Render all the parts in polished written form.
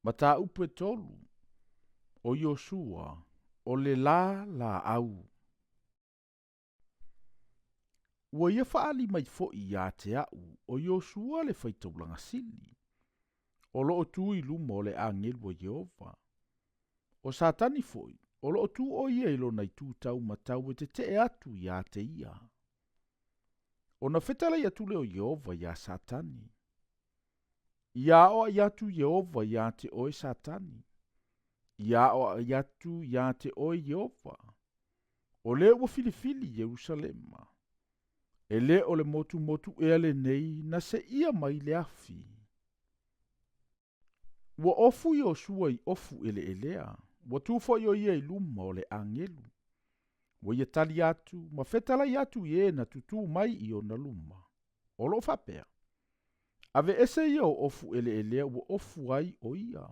Mataupu e tolu, ʻO Iosua, ʻo le lā lāʻau. Ua ia faaali mai foʻi iā te aʻu ʻo Iosua le faitaulaga sili, o loo tu i luma o le agelu o Ieova. ʻO Satani foʻi, o loo tu ʻo ia i lona itu taumatau e teteʻe atu iā te ia. Ona fetalai atu lea o Ieova iā Satani. Ia aʻoaʻi atu Ieova iā te ʻoe Satani. Ia aʻoaʻi atu iā te ʻoe Ieova. ʻO le ua filifili Ierusalema. E le o le motumotu ea lenei na seʻia mai le afi. Ua ofu Iosua i ofu ʻeleʻelea, ua tu foʻi ʻo ia i luma o le ʻagelu. Ua ia tali atu, ma fetalai atu i e na tutū mai i ona luma. O loʻo faapea, ʻAwe ese ia o ofu ʻeleʻelea ua ofu ai ʻo ia.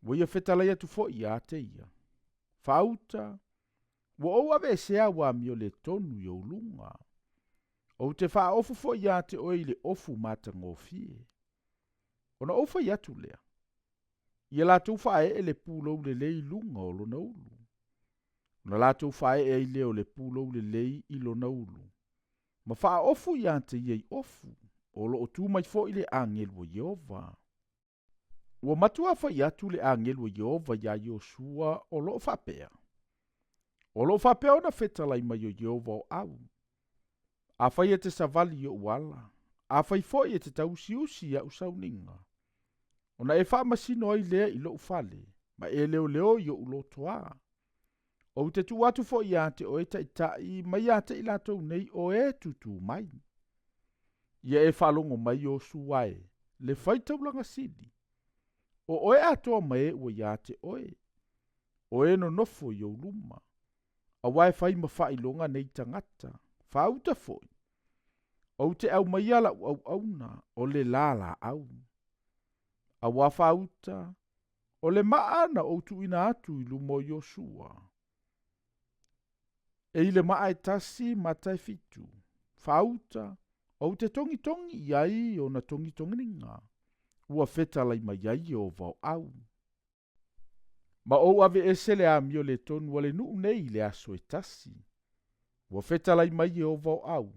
Ua ia fetalai atu foʻi iā te ia. Faauta, ua ou ʻawe esea ua amio le tonu i ou luga. Ou te faaofu foʻi iā te ʻoe i le ofu matagofie. Ona ou fai atu lea, ia latou faaee le pulou lelei i luga o lona ulu. Ona latou faaee ai lea o le pulou lelei i lona ulu, ma faaofu iā te ia i ofu, o loo tu mai foʻi le agelu o Ieova. Ua matuā fai atu le agelu o Ieova iā Iosua o loo faapea, O loo faapea ona fetalai mai o Ieova o au, Afai e te savali i oʻu ala, afai foʻi e te tauusiusi iaʻu sauniga, ona e faamasino ai lea i loʻu fale, ma e leoleo i oʻu lotoā. Ou te tuu atu foʻi iā te oe taʻitaʻi mai iā te i latou nei o e tutū mai. Ia e faalogo mai Iosua e, le faitaulaga sili. O oe atoa ma e ua iā te oe, o e nonofo i ou luma. Auā e fai ma faailoga nei tagata, faauta foʻi, Ou te aumaia laʻu auauna o le lā lāʻau. Auā faauta, o le maʻa na ou tuuina atu i luma o Iosua. E i le maʻa e tasi mata e fitu, faauta, ou te togitogi i ai ona togitoginiga, ua fetalai mai ai Ieova o au. Ma ou ʻawe ese le amio le tonu a le nuʻu nei i le aso e tasi. Ua fetalai mai Ieova o au,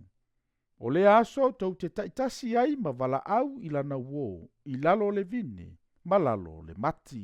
O lea aso tou te taʻitasi ai ma valaʻau i lana uō i lalo o le vine ma lalo o le mati.